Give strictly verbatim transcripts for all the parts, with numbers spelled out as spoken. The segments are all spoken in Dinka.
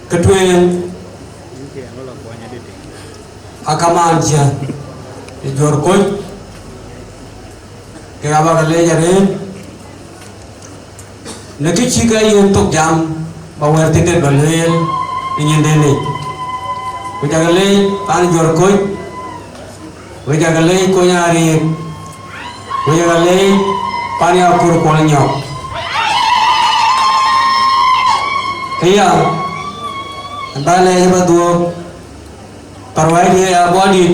Ke tueŋ, akamaan cä ë Juɔ̈r Koc, kek abä ke leec arëët, në kë cï ke yen thok jam, bä wɛ̈t thïn dɛ̈t bä lueel në nyin dɛ̈n yic. Ku jɔ ke leec paan Juɔ̈r Koc, ku jɔ ke leec kony Ariik, ku jɔ ke leec paan Yakur Kuɔl Nyɔk. Ëya, bä leec bä dhuɔ̈k, parwäi dië ya bɔ̈ dït,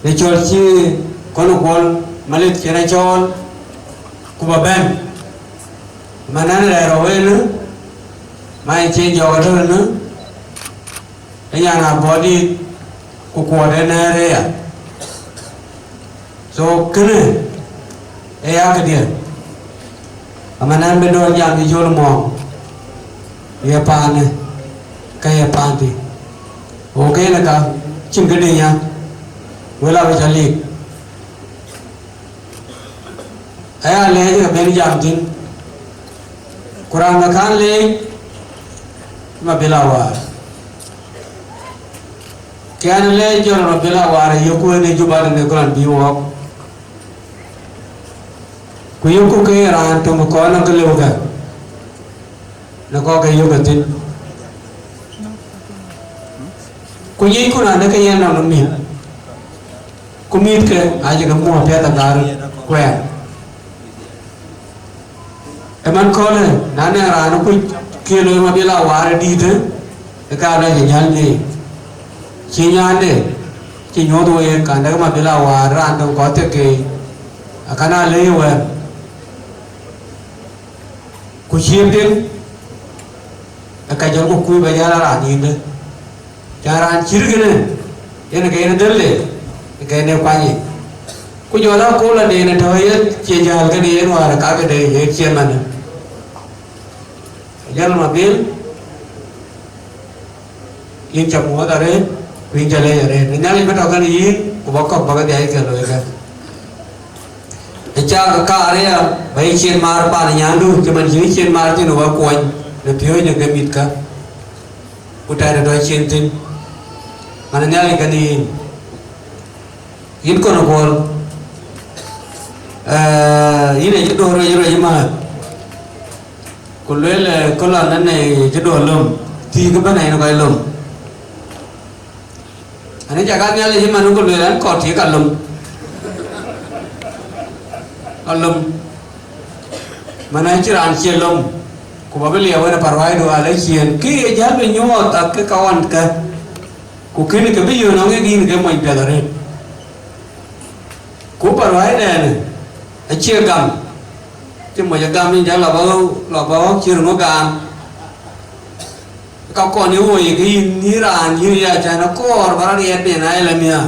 në cɔl cï kɔn Kuɔl Malith cïn a cɔɔl, ku bä bɛ̈n. Manän rɛɛr ë wënë, ma ë cie jɔk ëtënë, ë nyan abɔ̈ dït, ku kuɔɔt ë nɛ̈ɛ̈r ëya. So kënë ë ya këdiɛ̈, amanän bï dɔ̈ɔ̈r jam cï cɔl mɔ̈ɔ̈ŋ, ye paanë, ke ye paanti. Ɣok ënë ka, cïn këde nya, wël abï cä lik. Aya lɛɛc ke bɛ̈n jam thïn, ku raan bä kaŋ leec, Mabil Awar. Ke an, lɛɛc jɔl Mabil Awar ë yöku ënë Juba tënë ku raan bï wɔɔk. Ku yöku ke raan töŋ kɔn nɔŋ ke lëu kë, në kɔ̈k ke yök ë thïn. Ku nyicku raan de ke yen nɔŋ mïth. Ku mïthke acï ke muɔ̈ɔ̈p piɛth agar kuɛɛr. Ëmën köölë, na nɛŋ raan kuc kë loi Mabil Awar ë dïïtë, ë ka lɔ cï jäl nyic. Cï nyande, cï nyuɔ̈th week, ka dek Mabil Awar raan töŋ kɔ̈th thek keec, akën aa lëi wɛ̈ɛ̈r. Ku cïï piŋ, ë ka jɔl ku kuc bä jäl a raan nyïïndë. Cän raan cït kënë, yen ke yen dhël de, ke yen ë kuany yic. Ku jɔl a kööl adɛ̈ në tɔ̈ ye cie jäl kënë yen wäär ë kakë de ye cie manë. Ajɔl Mabil, yïn cä muɔ̈ɔ̈th arëët, ku yïn cä leec arëët. Në Nhialic bï tɔ̈ kënë yïn, ku bä kɔ̈k bä ke dhiac ke looi kë. Ë cak kaar aya, bä yï cien maar paan nyandu, cï man cïn yï cien maar thïn, wä kuɔny në piööcë ke mïthkä, ku tɛ̈dë tɔ̈ cien thïn. Man Nhialic kën yïn, yïn kɔn ë Kuɔl, ee, yïn ë cï duɔ̈ɔ̈r ruec ruec ëmääth, ku lueel, ee, kë lɔ nɛn ë cï duɔ̈ɔ̈r lom, thii kë bɛ̈n ë yen kɔc lom. Ani cä ka Nhialic ëmën ku lueel an, kɔc tïï ka lom. Ka lom. Man acï raan cie lom, ku bä bï liɛɛu en ë parwäidu alë ciëën. Kë ye jäl bï nyuɔɔth akë ka ɣɔn kë, ku kënë ke bï yöön nɔŋ ë gïn ke mony piɛth arëët. Ku parwäidɛn acie gam, cï moc agam, yïn jɔ lɔ bä, lɔ bä ɣɔ̈k cï röŋö gam. Ka kɔn ë woi ke yïn, yïn raan, yïn ya cän akɔɔr bä rɔt riɛt ben aa lɔ miäk.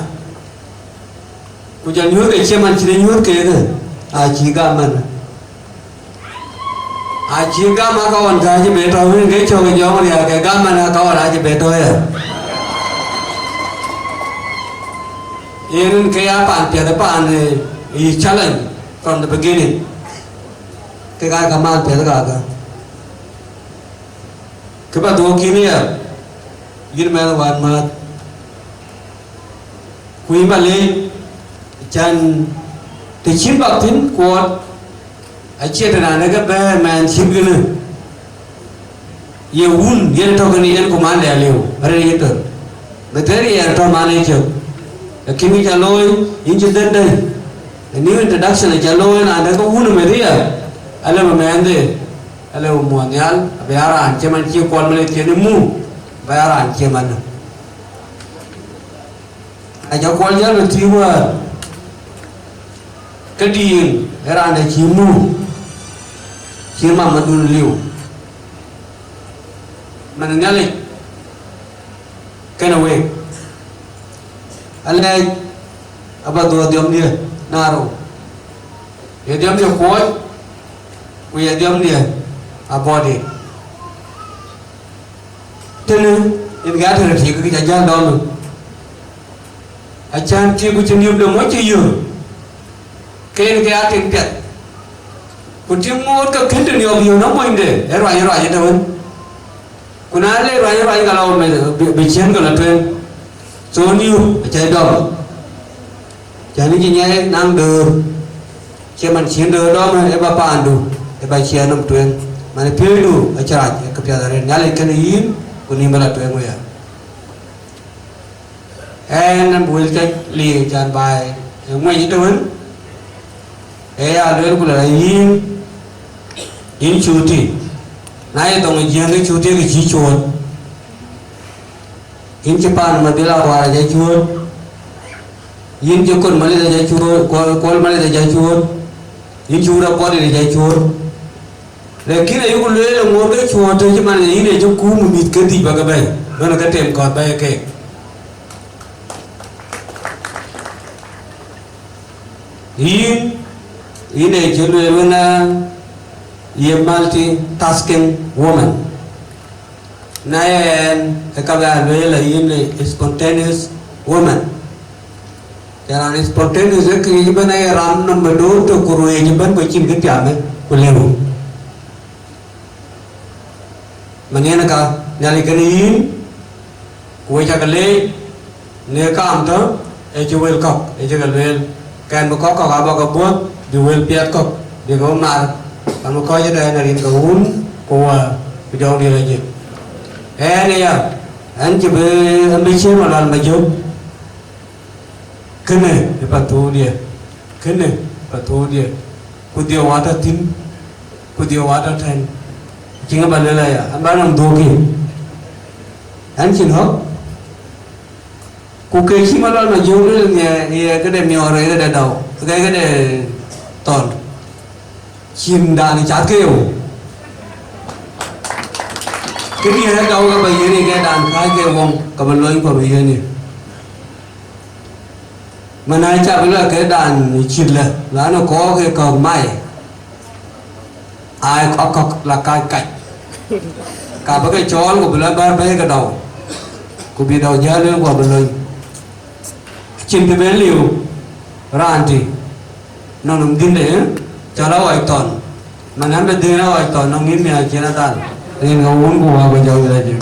Ku jɔ nyuöth ke cï man cïn ë nyuöth keek, acï gam man. Acï gam aka ɣɔn ka cï be tɔ̈u, wën ke cɔ̈k ë jɔŋ riääk ke gam man aka ɣɔn acï be tɔ̈u ya. Yen ke ya paan piɛth, paan, eh, yï challenge from the beginning. Ke ka ka man piɛth kaka. Kë bä dhuɔ̈k yïn ya, yïn mɛnh wään määth. Ku yïn bä leec, cän të cïn bak thïn kuɔɔt, acie të raan ë ke bɛ̈ɛ̈r mɛɛn cït kënë. Ye wun, yen tɔ̈ kënë yen ku man de aliu, arëër ye tɔ̈. Bï thɛɛr ye tɔ̈ man ë cök. Lakin kë ca looi, yïn cï dhël dɛ̈i. A new introduction ca looi, raan dɛ̈ ke wun ë meth ya, ale bï mɛɛnde, ale bï muɔɔth nhial, abï aa raan cï man cï Kuɔl Malith cïn ë muk, bï aa raan cï man. Aca Kuɔl jäl bï thiëëk wäär, ke diin ë raan dɛ̈ cï muk, cï mamadun liu. Man Nhialic kenë week. Alɛɛc abä dhuɔ̈k dhiɔmdiɛ̈ na rou. Ye dhiɔmdiɛ̈ kuɔɔc, ku ye dhiɔmdiɛ̈ abɔ̈ dït. Tënë yen ke atërë tik kë ca jäl dɔm. Acän tik ku cï niöpde mɔc cï yöör. Ke yen ke aa tik piɛth. Ku tik ŋoot ke kën të niɔp yöör në monyde, ë ruac, ë ruac ëtëwën. Ku na le ruany ruany ka lɔ meth, bï, bï ciën ke lɔ tueŋ. So niu acä dɔm. Cän cï nyaai naŋ döör. Cï man ciën döör dɔm, ë ba paandu, ë ba ciën nɔm tueŋ. Man piööcdu acï rac, ë këpiath arëët. Nhialic kënë yïn, ku nïïm bï lɔ tueŋ wëya. Ɛn, ɛn bï wël cä liëëc cän baai ë ŋuɛc ëtëwën, ee ya lueel ku lɔ yïn, yïn cuuti, na ye dhoŋ ë Jiëŋ ke cuuti ke cï cuööt, yïn cï paan Madhil Awar ajä cuööt, yïn cï Kuol Malith ajä cuööt, Kuol, Kuol Malith ajä cuööt, yïn cï wut Apuɔ̈t ajä cuööt. Lakin ayuku lueel ë ŋoot ke cuɔɔt tëc man, yïn ee cï kuum ë mïth ke dhïc ba ke bɛ̈i, bɛ̈n ke tem kɔ̈th bɛ̈i keek. Yïn, yïn ee cï lueel wën, aa, ye multitasking woman. Na ɛn, ë ka bɛ a lueel a yïn ë spontaneous woman. Cä raan spontaneous ë këriëëc ëbɛ̈n, aye raan nɔm ë door tök ku ruëëc ëbɛ̈n, ku cïn kë tiamë ku lëu. Man yen ka Nhialic kënë yïn, ku we cä ke leec në kaam tɔ̈ ë cï wël kɔ̈k ë cï ke lueel, kɛn bï kɔ̈k kɔ̈k abä ke buɔ̈th, bï wël piɛth kɔ̈k bï ke mar, ɣɛn bï kɔc ëtɛ̈ɛ̈n rin ke Wun ku Wä ku Jɔŋdït Lajik. Ɛn aya, ɛn cï bï, ɛn bï ciëën Malual Majök. Kënë ë Pathoudië, kënë ë Pathoudië, ku dhiëëu atɔ̈ thïn, ku dhiëëu atɔ̈ tɛ̈n. Cï ŋa bä lueel aya, an bä nɔm dhuökï, an cïn ɣɔ̈k. Ku ke cï Malual Majök lueel nhiɛ, ye këde miɔɔr, ye këde dau, ke këde thɔn. Cïn dan cath ke ye wou. Këdiɛ̈ dau ke bä yiënë ke dan kääc ke wou, ke bä lony ku bä yiënë. Mana ca bï lɔ ke dan cït lë, lɔn ë kɔɔk ke kɔ̈k mai, ai kɔ̈k kɔ̈k la kac kac. Ka bï ke cɔɔl ku bï lɔ bär bɛ̈ɛ̈i ke dau, ku bï dau jäl wek ku bï lony. Acïn të ben liu raan tï nɔn nɔm dhïnde, cɔl aɣɔc thɔn. Man an bï dhïn aɣɔc thɔn nɔm yïn miäk cïn adhal. Rin ke Wun ku Wä ku Jɔŋdït Lajik.